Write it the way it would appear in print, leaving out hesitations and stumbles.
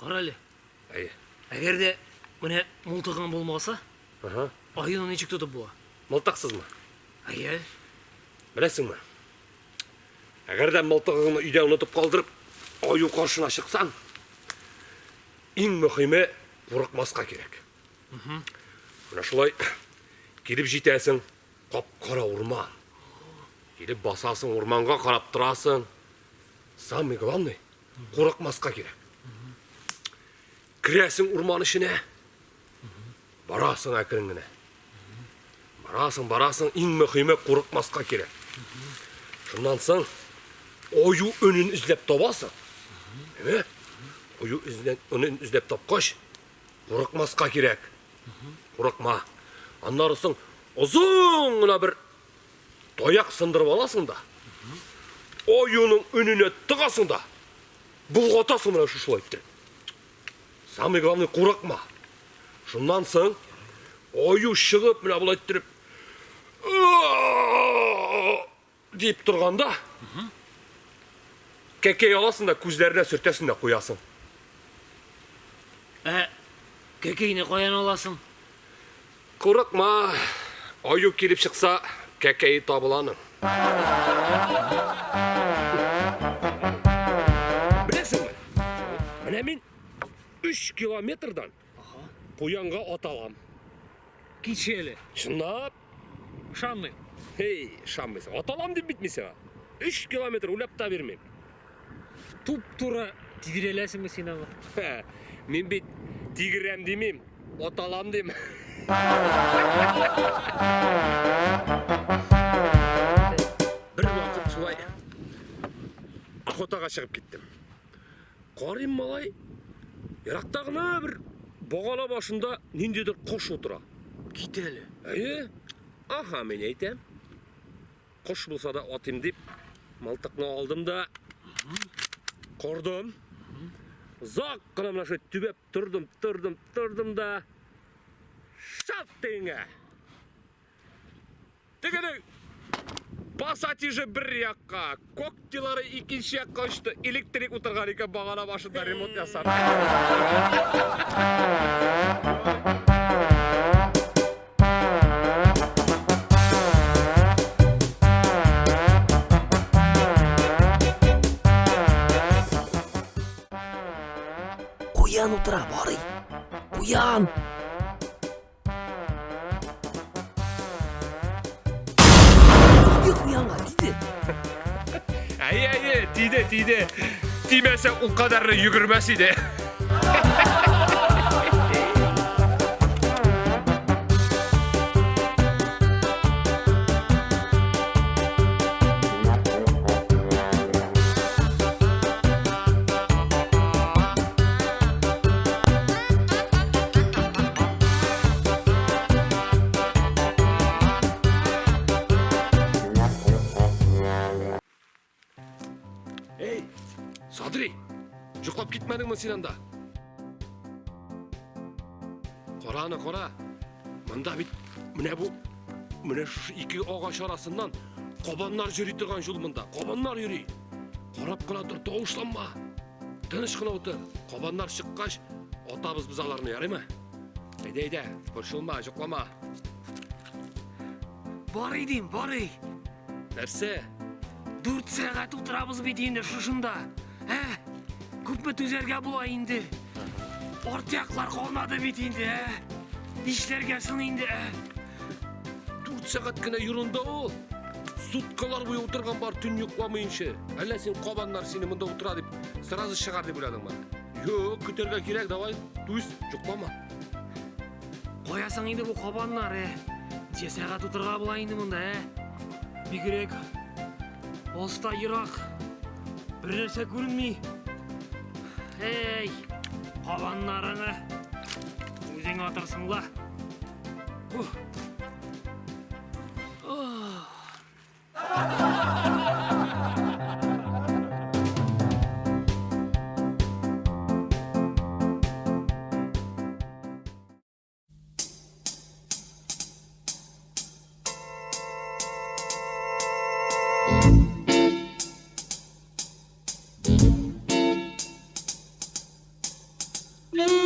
Кара әле. Әйе. Әгәр дә менә мылтыгың булмаса, Ага. аюны ничек тотып була? Мылтыксызмы? Әйе. Беләсеңме? Әгәр дә мылтыгыңны өйдә онытып калдырып, аю каршына чыксаң, иң мөһиме курыкмаска кирәк. Менә шулай килеп җитәсең, кап-кара урман. Килеп басасың, урманга карап торасың. Самый главный, курыкмаска кирәк. Керәсең урман эченә. Барасың әкрен генә. Барасың, барасың, иң мөһиме курыкмаска кирәк. Шуннан соң аю өнен эзләп табасың. Әйе? Аю өнен эзләп тапкач, курыкмаска кирәк. Курыкма. Аннары соң озын гына бер таяк сындырып аласың да, аюның өненә тыгасың да, болгатасың менә шушылай итеп. Самый главный курыкма. Шуннан соң аю чыгып менә болай иттереп дип торганда, кәкәй аласың да күзләренә сөртәсең дә куясың. Ә кәкәйне каян аласың? Курыкма, аю килеп чыкса, кәкәе табыла аның. Беләсеңме, менә мин 3 километрдан куянга ата алам. Кичә әле. Чынлап. Ышанмыйм. Һей, ышанмыйсың. Ата алам дип бит мин сиңа. 3 километр уйлап та бирмим. Туп-туры тидерәләсеңме син аңа? Мин бит тигерәм димим, аталам дим. Бер вакыт шулай охотага чыгып киттем. Карыйм, малай, еракта гына бер багана башында ниндидер кош утыра. Кит әле. Әйе. Аһа, мин әйтәм. Кош булса да атыйм дип, мылтыкны алдым да кордым. Озак кына менә шулай төбәп тордым, тордым, тордым да шап дигәнгә. Тегенең пассатижы бер якка, когтилары икенче якка очты. Электрик утырган икән багана башында ремонт ясап. Куян утыра, Барый. Куян! Тиде куянга, тиде. Әйе, әйе, тиде, тиде. Тимәсә ул кадәрле йөгермәс иде. Эй, Садри, йоклап китмәдеңме син анда? Кара аны, кара. Монда бит менә бу менә шушы ике агач арасыннан кабаннар йөри торган юл монда. Кабаннар йөри. Карап кына тор, тавышланма. Тыныч кына утыр. Кабаннар чыккач, атабыз без аларны, ярыймы? Әйдә, әйдә, борчылма, йоклама. Барый дим, барый. Нәрсә? 4 сәгать утырабыз бит инде шушында. Ә? Күпме түзәргә була инде? Арт яклар калмады бит инде, ә? Нишләргә соң инде, ә? 4 сәгать кенә ерунда ул. Суткалар буе утырган бар, төн йокламыйнча. Әллә син кабаннар сине монда утыра дип сразу чыгар дип уйладыңмы? Юк, көтәргә кирәк, давай, түз, йоклама. Кая соң инде бу кабаннар, ә? Ничә сәгать утырырга була инде монда, ә? Бигрәк алыста ерак. Бер нәрсә күренми. Эй, кабаннарыңы үзең атырсың ла. Ух. Ох. Әйме?